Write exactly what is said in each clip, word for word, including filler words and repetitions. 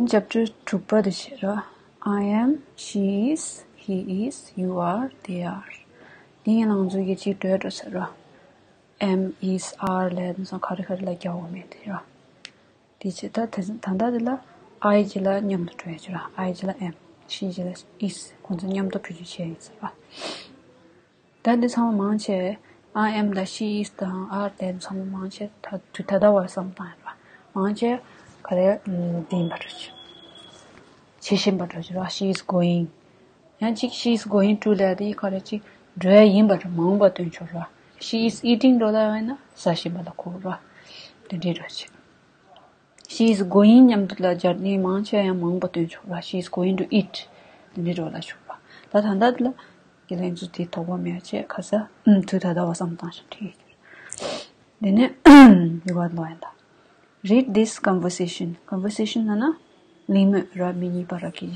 Chapter དྲུག་པ་དེ་བྱེད་རོགས། I am, she is, he is, you are, they are. འདི་ཡིན་ལང་ཚོ་གི་ཅིག་འགྲོས་འགྲོ་ཟེར་རོགས། Am, is, are ལས་དེ་ཚོ་ག་རེ་ག་རེ་ལ་རྒྱག་དགོས་མེད་དེ་རོགས། དེ་བྱེད་ད་དེ་ད་ལྟ་དེ་ལ་I ཇི་ལ་མཉམ་དུ་འགྲོ་ཡ་ཅི་རོགས། I ཇི་ལ་am, she ཇི་ལ་is ཁོང་ཚོ་མཉམ་དུ་བེད་སྤྱོད་བྱས་ཡིན་ཟེར་རོགས། ད་འདི་ཚང་མ་མང་ཆེ་I am དང་she is དང་are དེ་ཚང་མ་མང་ཆེ་ད་དུས་ད་ལྟ་བར་བསམ་བཏང་ཡོད་པ། མང་ཆེ་ག་རེ་འདི་ཡིན་པ་འགྲོ་ཆེ། བྱེད་བཞིན་པ་འགྲོ་ཆེ་ར། She is going. ཡང་གཅིག she is going to ལས་དེ་ག་རེ་གཅིག་འགྲོ་ཡ་ཡིན་པ་འགྲོ་མ་འོངས་པ་སྟོན་ཆོག་ར། She is eating འགྲོ་ལ་ཡང་ན་ཟ་བཞིན་པ་ལ་གོ་ར། དེ་འདྲའི་འགྲོ་ཆེ། She is going མཉམ་དུ་ལ་སྦྱར་ནས་མང་ཆེ་ཡང་མ་འོངས་པ་སྟོན་ཆོག་ར། She is going to eat དེ་འདྲའི་འགྲོ་ལ་ཆོག་ར། ད་ད་ལྟ་དེ་ལ་དགེ་ལེགས་ཚོ་དེ་དོགས་པ་མེད་ཆེ་ཁ་ས་དུས་ད་ལྟ་བ་བསམ་བཏང་ཞིག་ཁྲིད། དེ་ནས་ཡུ་བ་ལོ་ཡན་ད། Read this conversation. Conversation ལ་ན་གླེང་མོལ་ར། མི་གཉིས་བར་གྱི་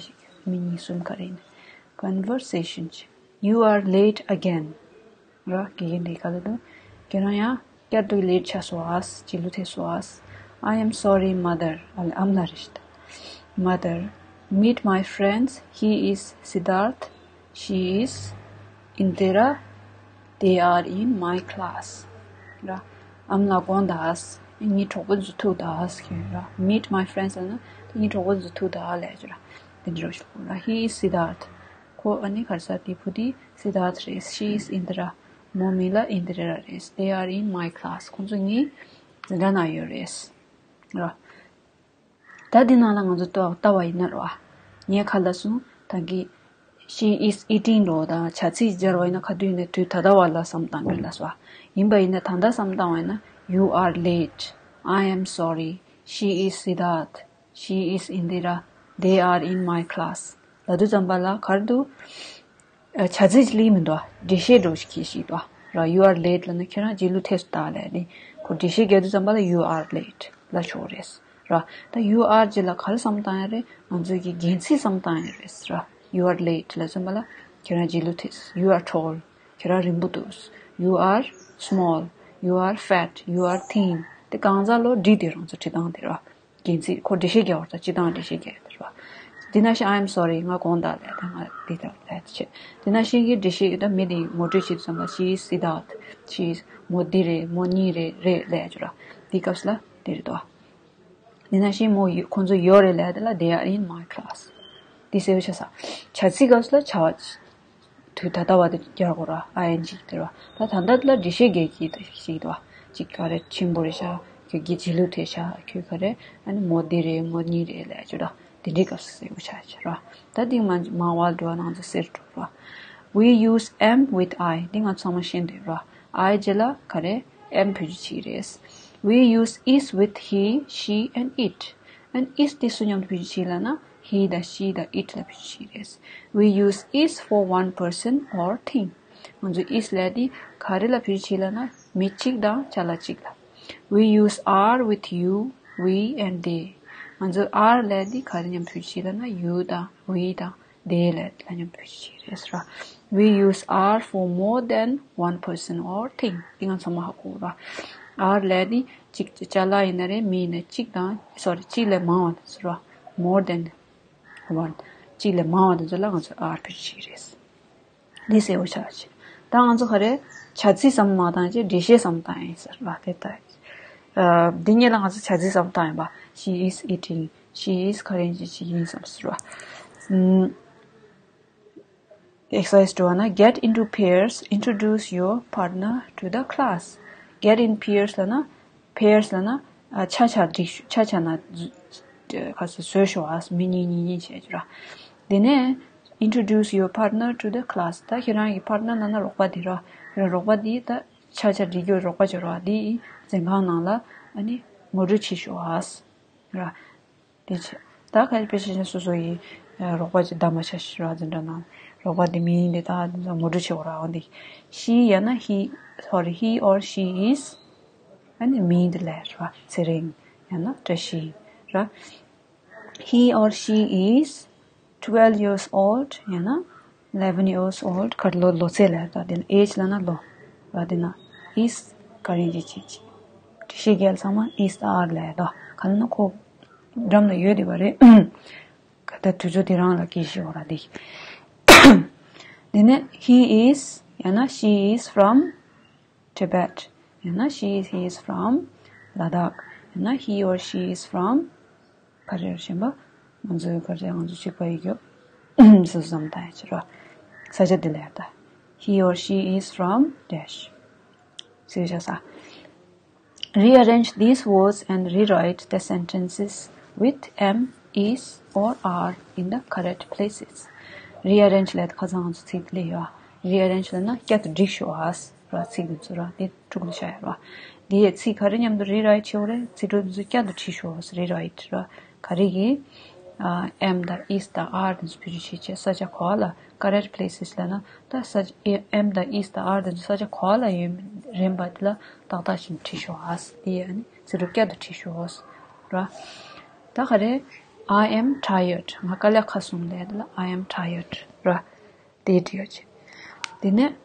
མི་གཉིས་གསུམ་ག་རེ་ཡིན། Conversation. You are late again. ར་དགེ་རྒན་དེ་ག་ལ་འདུག་ཁྱེད་རང་ཡང་བསྐྱར་དུ་ལེཊ་ཆགས་སོང་ཨ། བྱིས་ལུ་ཐེབས་སོང་ཨ། I am sorry, mother. ཨ་ལ་ཨམ་ལ་རེད། Mother, meet my friends. He is Siddharth. She is Indira. They are in my class. ར་ཨམ་ལ་དགོངས་དག་ངའི་གྲོགས་པོ་ཚོ་ཐུག་དག་ཟེར་ར། Meet my friends ལ་ན་ངའི་གྲོགས་པོ་ཚོ་ཐུག་དག་ལས་ཅོ་ར། དེ་འདྲ་ཞིག་ར། He is Siddharth. ཁོ་ཨ་ནི་ག་རེ་ཟེར་དེ་བུ་དེ་Siddharth རེད། She is Indira. མོ་མིང་ལ་Indira རེད། They are in my class. ཁོང་ཚོ་ངའི་འཛིན་གྲྭ་ནང་ཡོད་རེད། ར། ད་འདི་ནང་ལ་ང་ཚོ་ལྟ་ལྟ་བ་ཡིན་ན་ར། ངས་ཁ་ལ་སོང་ད་གི She is eating འགྲོ་དང་བྱ་ཚིག་སྦྱར་བ་ཡིན་ན་ཁ་དུས་ནས་དུས་ད་ལྟ་བ་ལ་བསམ་བཏང་གི་ལ་སོ། ཡིན་པ་ཡིན་ན་ད་ལྟ་བསམ་བཏང་བ་ཡིན་ན། You are late. I am sorry. She is Siddharth. She is Indira. They are in my class. ལ་དུས་ཙམ་པ་ལ་གར་དུ་བྱ་ཚིག་ཅིག་ལི་མི་འདུག་འགྲེལ་བཤད་འགྲོ་ཞིག་གིས་ཤིག་འདུག་ར། You are late ལ་ན་ཁྱེད་རང་རྗེས་ལུས་ཐེབས་སུ་བཏང་ལས་ནི་ཁོ་འགྲེལ་བཤད་རྒྱག་དུས་ཙམ་པ་ལ་You are late ལ་ཆོག་རེད་ར། ད་You are རྗེས་ལ་ག་རེ་བསམ་བཏང་ཡ་རེད། ང་ཚོའི་གི་འགན་འཁྲི་བསམ་བཏང་ཡ་རེད་ར། You are late ལ་ཙམ་པ་ལ་ཁྱེད་རང་རྗེས་ལུས་ཐེབས། You are tall. ཁྱེད་རང་རིང་པོ་འདུག You are small. You are fat. You are thin. དེ་གང་ཟག་ལོ་འབྲི་དེ་རང་ཚོ་འབྲི་སྟངས་དེ་ར། འགན་འཁྲི་ཁོ་འགྲེལ་བཤད་རྒྱག་བར་ད་སྤྱི་བཏང་འགྲེལ་བཤད་རྒྱག་དེ་ར། དེ་ན་ཤི་I am sorry ང་དགོངས་དག་ལས་ད་ང་འདི་ལྟར་ལས་ད་བྱེད། དེ་ན་ཤི་གི་འགྲེལ་བཤད་ད་མི་དེ་ངོ་སྤྲོད་བྱེད་དུས་ཙམ་པ་She is Siddharth. She is མོ་འདི་རེད། མོ་གཉིས་རེད་རེད་ལས་ཅོ་ར། དེ་སྐབས་སུ་ལ་དེ་རེད་དོ། དེ་ན་ཤི་མོ་ཡོད་ཁོང་ཚོ་ཡོད་རེད་ལས་དེ་ལ་They are in my class. དེ་སེ་བ་ཆ་ས། བྱ་ཚིག་སྐབས་སུ་ལ་བྱ་བ། དུས་ད་ལྟ་བ་དེ་རྒྱག་དགོས་ར། I N G དེ་ར། ད་ད་ལྟ་ལ་འགྲེལ་བཤད་རྒྱག་གི་ཞིག་དོ། གཅིག་ག་རེ་ཆེན་པོ་རེད་ཤག་ཁྱོད་ཀྱི་རྗེས་ལུས་དེ་ཤག་ཁྱོད་ག་རེ་ཨ་ནི་མོ་འདི་རེད། མོ་གཉིས་རེད་ལས་ཅོ་ར། དེ་འདྲའི་སྐབས་སུ་ཟེར་དགོས་ཆགས་ཆེ་ར། ད་དེ་མ་མ་བ་འགྲོ་བ་ནང་ཚོ་ཟེར་འགྲོ་ར། We use am with I. འདི་ང་ཚང་མ་ཤེས་འདོད་ར། I རྗེས་ལ་ག་རེ་am བེད་སྤྱོད་བྱེད་རེད། We use is with he, she and it. And is དེ་སུ་མཉམ་དུ་བེད་སྤྱོད་བྱེད་ལབ་ན་he དང་she དང་it ལ་བེད་སྤྱོད་བྱེད་རེད། We use is for one person or thing. ང་ཚོ་is ལབ་དེ་ག་རེ་ལ་བེད་སྤྱོད་བྱེད་ལབ་ན་མི་གཅིག་དང་ཅ་ལག་གཅིག་ལ། We use are with you, we and they. ང་ཚོ་are ལབ་དེ་ག་རེ་མཉམ་བེད་སྤྱོད་བྱེད་ལབ་ན་you དང་we དང་they ལབ་དེ་ལ་མཉམ་བེད་སྤྱོད་བྱེད་རེད་ར། We use are for more than one person or thing. དེ་ང་ཚང་མ་ཧ་གོ་ར། are ལབ་དེ་གཅིག་ཅ་ལག་ཡིན་ན་རེད། མི་ཡིན་ན་གཅིག་དང་sorry གཅིག་ལས་མང་བ་དེ་ཚོ་ར། More than one. གཅིག་ལས་མང་བ་དེ་ཚོ་ལ་ང་ཚོ་are བེད་སྤྱོད་བྱེད་རེད། འདི་གསལ་པོ་ཆགས་ཆེ། ད་ང་ཚོ་ག་རེ་བྱ་ཚིག་བསམ་མ་བཏང་ཅེས་འགྲེལ་བཤད་བསམ་བཏང་ཡིན་ཟེར་བ་དེ་ལྟ། ཨ་འདི་གཉིས་ལ་ང་ཚོ་བྱ་ཚིག་བསམ་བཏང་ཡིན་པ། She is eating. She is ག་རེ་ཅིག་ཅིག་ཡིན་བསམ་ཟེར་བ། ཨམ། Exercise དྲི་བ་ན། Get into pairs. Introduce your partner to the class. Get in pairs ལབ་ན། Pairs ལབ་ན་ཨ་ཆ་ཆ་སྒྲིག་ཤོག་ཆ་ཆ་ན་ག་ཚོད་བཟོས་ཤོག་ཨ། མི་གཉིས་གཉིས་གཉིས་བྱས་ར། དེ་ནས་introduce your partner to the class. ད་ཁྱེད་རང་གི་partner ལབ་ན་རོགས་པ་དེ་ར། ཁྱེད་རང་རོགས་པ་དེ་ད་ཆ་ཆ་སྒྲིག་རྒྱུ་རོགས་པ་བྱེད་རོགས་དེ་འཛིན་ཁང་ནང་ལ་ཨ་ནི་ངོ་སྤྲོད་བྱེད་ཤོག་ཨ། ར། དེ་བྱས། ད་ག་རེ་དཔེ་ཆ་ཆ་སོ་སོ་ཡི་རོགས་པ་ཅིག་གདམ་པ་ཆ་ཤི་ར་འཛིན་གྲྭ་ནང་རོགས་པ་དེ་མི་ཡིན་དེ་ད་ངོ་སྤྲོད་བྱེད་དགོས་ར། འོ་འདི་she ཡང་ན་he, sorry, he or she is ཨ་ནི་མིང་དེ་ལས་ར། ཚེ་རིང་ཡང་ན་བཀྲ་ཤིས་ར། He or she is twelve years old ཡང་ན eleven years old. ག་རེ་ལོ་ལོ་ཚད་ལས་ད་དེ་ལ་age ལབ་ན་ལོ་ར། དེ་ན་is ག་རེ་ཅིག་ཅིག་ཅིག་འགྲེལ་བཤད་རྒྱག་ཚང་མ་is are ལས་ད་ག་ལ་ན་ཁོ་ འགྲམ་ལ་ཡོད་བསྡད་པ་རེད། ད་དུས་ཚོད་དེ་རང་ལ་སྐད་ཤེས་འོ་ར་འདི། དེ་ནས་he is ཡང་ན she is from Tibet. ཡང་ན she is, he is from Ladakh. ཡང་ན he or she is from ག་རེ་རེད་ཤེས་པ། ང་ཚོའི་ག་རེ་ང་ཚོ་གཅིག་པ་ཡིག་རྒྱོགས་སུ་བསམ་བཏང་ཡ་ཅི་རོ། ས་ཆ་དེ་ལ་ཡ་ད། He or she is from dash. ཟེར་བྱ་ས། Rearrange these words and rewrite the sentences with am, is, or are in the correct places. Rearrange ལས་ཁ་སང་ང་ཚོ་ཚིག་ལས་ཡོད། Rearrange ལ་ན་བསྐྱར་དུ་སྒྲིག་ཤོག་ཨ། ར་ཚིག་འདི་ཚོ་ར་དེ་དྲུག་ལ་བྱ་ཡ་ར། དེ་ཡས་ཚིག་ག་རེ་མཉམ་དུ་rewrite བྱེད་འོ་རེད། ཚིག་གྲོགས་འདི་ཚོ་བསྐྱར་དུ་བྲིས་ཤོག་ཨ། Rewrite ར། ག་རེ་གི་ཨ་am དང་is དང་are འདི་ཚོ་བེད་སྤྱོད་བྱེད་ཆེད་ས་ཆ་ག་བ་ལ། Correct places ལ་ན་ད་ས་ཆ་am དང་is དང་are འདི་ཚོ་ས་ཆ་ག་བ་ལ་ཡོད་རན་པ་དེ་ལ་ཏག་ཏག་ཅིག་བྲིས་ཤོག་ཨ། དེ་ཡས་ཨ་ནི་ཚིག་གྲོགས་བསྐྱར་དུ་བྲིས་ཤོག་ཨ། ར། ད་ག་རེ། I am tired. ང་དཀའ་ལས་ཁག་སོང་ལས་དེ་ལ་I am tired ར། དེ་བྲིས་ཡོད་ཆེ། དེ་ནས།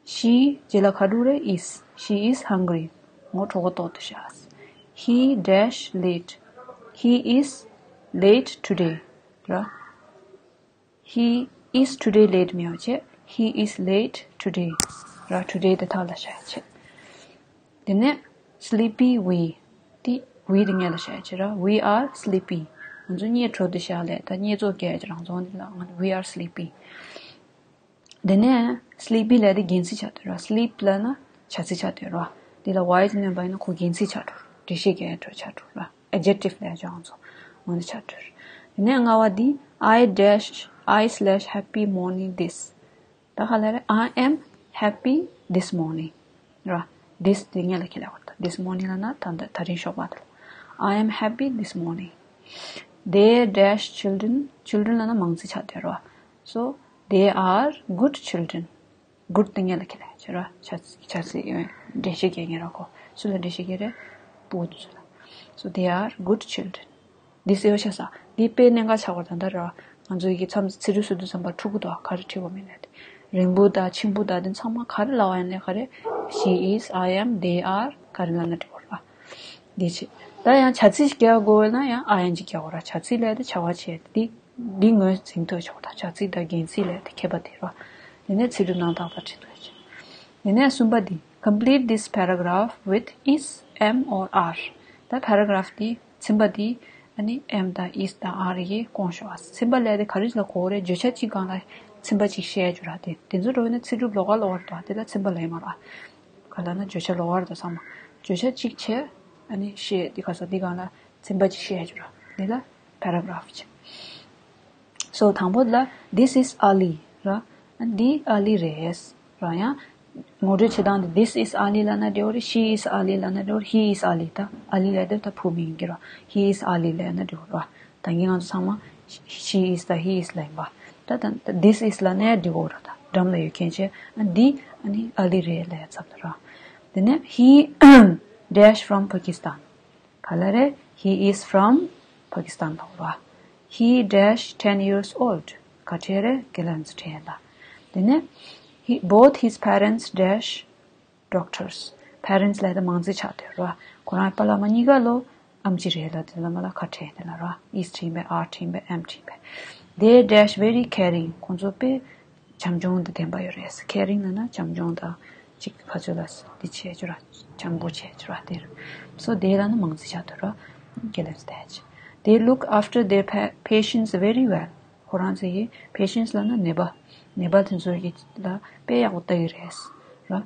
She རྗེས་ལ་ག་འགྲོ་རེད། Is. She is hungry. མོ་གྲོད་ཁོག་ལྟོགས་འདུག་ཤག He dash late. He is late today. ར། He is today late མེད་པ་བྱས། He is late today. ར། Today དེ་ཐག་ལ་བཞག་ཡ་བྱས། དེ་ནས་sleepy we. དེ་we དེ་སྔོན་ལ་བཞག་ཡ་བྱས་ར། We are sleepy. ང་ཚོ་གཉིད་བྲོ་འདུག་ཤག་ལས་ད་གཉིད་ཙོག་གས་ཀྱི་རང་ཚོ་འདི་ལ་ང་we are sleepy. དེ་ནས་sleepy ལབ་དེ་རྒན་ཚིག་ཆགས་སྡོད་ར། Sleep ལབ་ན་བྱ་ཚིག་ཆགས་སྡོད་ར། འདི་ལ་y ཅིག་སྣོན་པ་ཡིན་ན་ཁོ་རྒན་ཚིག་ཆགས་འགྲོ། འགྲེལ་བཤད་རྒྱག་འགྲོ་ཆགས་འགྲོ་ར། Adjective ལབ་ཀྱང་ཚོ་འོ་འདི་ཆགས་འགྲོ། དེ་ནས་ལྔ་བ་འདི། I dash I slash happy morning this. ད་ག་ལ་རེད། I am happy this morning ར། This དེ་སྔོན་ལ་ཁྱེར་ལ་བར་ད། This morning ལབ་ན་ད་ད་ད་རིང་ཞོགས་པ་དེ་ལ། I am happy this morning. They dash children. Children ལབ་ན་མང་ཚིག་ཆགས་སྡོད་ར། So they are good children. Good དེ་སྔོན་ལ་ཁྱེར་ལ་བྱེད་ར། ཆ་ཆ་ཚིག་འགྲེལ་བཤད་རྒྱག་མཁན་ར་ཁོ། སུ་ལ་འགྲེལ་བཤད་རྒྱག་རེད། སྤུ་གུ་དེ་ཚོ་ལ། So they are good children. འདི་གསལ་པོ་ཤ་ས། འདི་དཔེ་གནད་འགག་ཆགས་པ་ད་ལྟ་ར། ང་ཚོ་ཡི་གེ་མཚམས་ཚིག་འབྲུ་སུ་དུ་ཙམ་པ་འཁྲུག་གི་འདུག་ག་རེ་བྲིས་པ་མིན་ལས་ཏེ། རིང་པོ་དང་ཆེན་པོ་དང་དེ་ཚང་མ་ག་རེ་ལབ་པ་ཡིན་ནའི་ག་རེ། She is, I am, they are ག་རེ་ལབ་ན་འགྲིག་གོ་ར། འདི་བྱེད། ད་ཡང་བྱ་ཚིག་ཞིག་རྒྱག་དགོས་ན་ཡང་I N G རྒྱག་དགོས་ར། བྱ་ཚིག་ལས་ཏེ་བྱ་བ་བྱེད་དེ། འདི་ངོས་འཛིན་ཐུབ་ཆོག་ད། བྱ་ཚིག་དང་རྒན་ཚིག་ལས་ཏེ་ཁྱད་པར་དེ་ར། དེ་ནས་ཚིག་འབྲུ་རྣམ་དག་དང་བྲིས་ཐུབ་ཆོག་དེ་ནས་གསུམ་པ་འདི། Complete this paragraph with is, am or are. ད་paragraph འདི། ཚིག་འབྲུ་འདི་ཨ་ནི་am དང་is དང་are ཡིས་བསྐོང་ཤོག་ཨ། ཚིག་འབྲུ་ལས་དེ་ག་རེ་ལ་གོ་རེད། བརྗོད་བྱ་གཅིག་སྒང་ལ་ཚིག་འབྲུ་གཅིག་བཤད་རྒྱུ་ར། དེ་དེ་ཚོ་འགྲོ་ཡིན་ན་ཚིག་འབྲུ་ལོགས་ཀ་ལོགས་ཀར་འདུག་དེ་ལ་ཚིག་འབྲུ་ལབ་ཡོད་མ་རེད། ག་ལབ་ན་བརྗོད་བྱ་ལོགས་ཀར་འདུག་ཚང་མ། བརྗོད་བྱ་གཅིག་བྱས་ཨ་ནི་བཤད་དེ་ག་ས་དེ་སྒང་ལ་ཚིག་འབྲུ་གཅིག་བཤད་རྒྱུ་ར། དེ་ལ་paragraph བྱས། So དང་པོ་ལ་this is Ali ར། འདི་ཨ་ལི་རེད་ར། ཡང་ངོ་སྤྲོད་བྱེད་སྟངས་འདི། This is Ali ལབ་ན་འགྲིག་གི་རེད། She is Ali ལབ་ན་འགྲིག་གི་རེད། He is Ali ད་ཨ་ལི་ལབ་དེ་ད་བུ་མིང་གི་ར། He is Ali ལབ་ན་འགྲིག་གི་རེད། ད་གིན་ང་ཚོ་ཚང་མ་she is ད་he is ལབ་ཡིན་པ། ད་ད་this is ལབ་ན་འགྲིག་གི་རེད། ད་འགྲམ་ལ་ཡོད་མཁན་བྱས། འདི་ཨ་ནི་ཨ་ལི་རེད་ལབ་ཡ་ཚབ་ད་ར། དེ་ནས་he dash from Pakistan ག་ལ་རེད། He is from Pakistan ལབ་ར། He dash ten years old ག་ཁྲེ་རེད། དགེ་ལགས་ཚོ་ཁྲེ་ལ། དེ་ནས་he both his parents dash doctors. Parents ལབ་ད་མང་ཚིག་ཆགས་སྡོད་ར། ཁོ་རང་པ་ལགས་མ་གཉིས་ཀ་ལོ་ཨེམ་ཆི་རེད་ལ། དེ་ལ་མ་ལ་ག་ཁྲེ་དེ་ལ་ར། Is ཁྲེ་ཡིན་པས། Are ཁྲེ་ཡིན་པས། Am ཁྲེ་ཡིན་པས། They dash very caring. ཁོང་ཚོ་དཔེ་བྱམས་སྐྱོང་དང་ལྡན་པ་ཡོད་རེད། Caring ལབ་ན་བྱམས་སྐྱོང་དང་ཅིག་ཕ་ཚོ་ལ་འདི་བྱེད་རྒྱུ་ར། བྱམས་པོ་བྱེད་རྒྱུ་ར་དེ་ར། So they ལབ་ན་མང་ཚིག་ཆགས་སྡོད་ར། དགེ་ལགས་ཚོ་དེ་བྱས། They look after their pa- patients very well. ཁོ་རང་ཚོ་གི་patients ལབ་ན་ནད་པ། ནད་པ་དེ་ཚོ་གི་ལ་དཔེ་ཡག་པོ་ལྟ་གི་རེད་ར།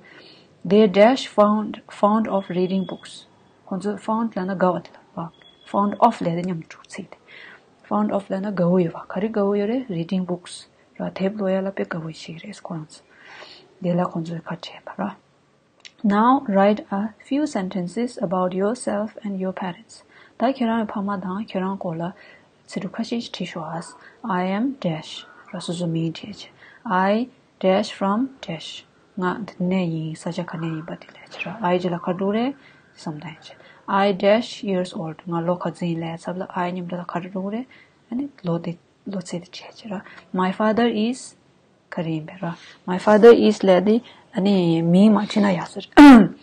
They dash found fond of reading books. ཁོང་ཚོ་fond ལབ་ན་དགའ་བ་དེ་ལ་བ། Fond of ལབ་དེ་མཉམ་དུ་འཁྲུག་ཚིག་དེ། Fond of ལབ་ན་དགའ་བོ་ཡོད་པ། ག་རེ་དགའ་བོ་ཡོད་རེད། Reading books ར། དེབ་ཀློག་ཡ་ལ་དཔེ་དགའ་བོ་ཞིག་རེད་ཁོ་རང་ཚོ། དེ་ལ་ཁོང་ཚོས་ཁ་བྲལ་བ་ར། Now write a few sentences about yourself and your parents. ད་ཁྱེད་རང་གི་ཕ་མ་དང་ཁྱེད་རང་སྐོར་ལ་ཚིག་འབྲུ་ཁ་ཤས་ཤིག་བྲིས་ཤོག་ཨ། I am dash ར། སོ་སོ་མིང་བྲིས་བྱས། I dash from dash. ང་འདི་ནས་ཡིན། ས་ཆ་ག་ནས་ཡིན་པ་དེ་ལབ་བྱས་ར། I རྗེས་ལ་ག་འགྲོ་རེད་བསམ་བཏང་བྱས། I dash years old. ང་ལོ་ག་ཚོད་ཡིན་ལབ་ཚབ་ལ་I མཉམ་དུ་ལ་ག་རེ་འགྲོ་གི་རེད། ཨ་ནི་ལོ་དེ་ལོ་ཚད་དེ་བྲིས་བྱས་ར། My father is ག་རེ་ཡིན་པས་ར། My father is ལབ་དེ་ཨ་ནི་མིང་མ་བྲིས་ན་ཡག་ས་རེད།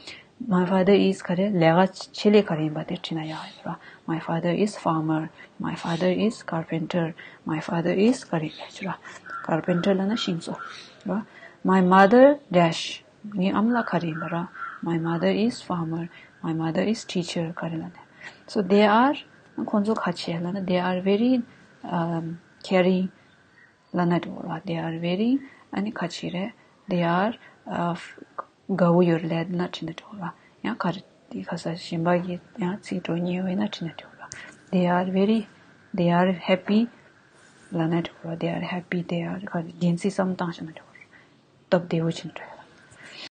My father is ག་རེ། ལས་ཀ་ཆེད་ལས་ག་རེ་ཡིན་པ་དེ་བྲིས་ན་ཡག་ཡོད་ར། My father is farmer. My father is carpenter. My father is ག་རེ་ཡོད་ར། Carpenter ལབ་ན་ཤིང་བཟོ་ར། My mother dash. ངའི་ཨ་མ་ལགས་ག་རེ་ཡིན་པ་ར། My mother is farmer. My mother is teacher ག་རེ་ལབ་ན། So they are ཁོང་ཚོ་ག་ཅི་ལབ་ན། They are very um, caring ལབ་ན་འགྲིག་གོ་ར། They are very ཨ་ནི་ག་ཅི་རེད། They are དགའ་བོ་ཡོད་རེད་ལབ་ན་བྲིས་ན་འགྲིག་གོ་ར། ཡང་ག་རེ་དེ་ག་ས་གཞན་པ་གི་ཡང་ཚིག་འགྲོ་ཉེ་བས་ན་བྲིས་ན་འགྲིག་གོ་ར། They are very they are happy ལབ་ན་འགྲིག་གོ་ར། They are happy. They are ག་རེ། རྒྱན་ཚིག་བསམ་བཏང་བྱས་ན་འགྲིག་གོ་ར། སྟབས་བདེ་བོ་བྱས་ན་འགྲིག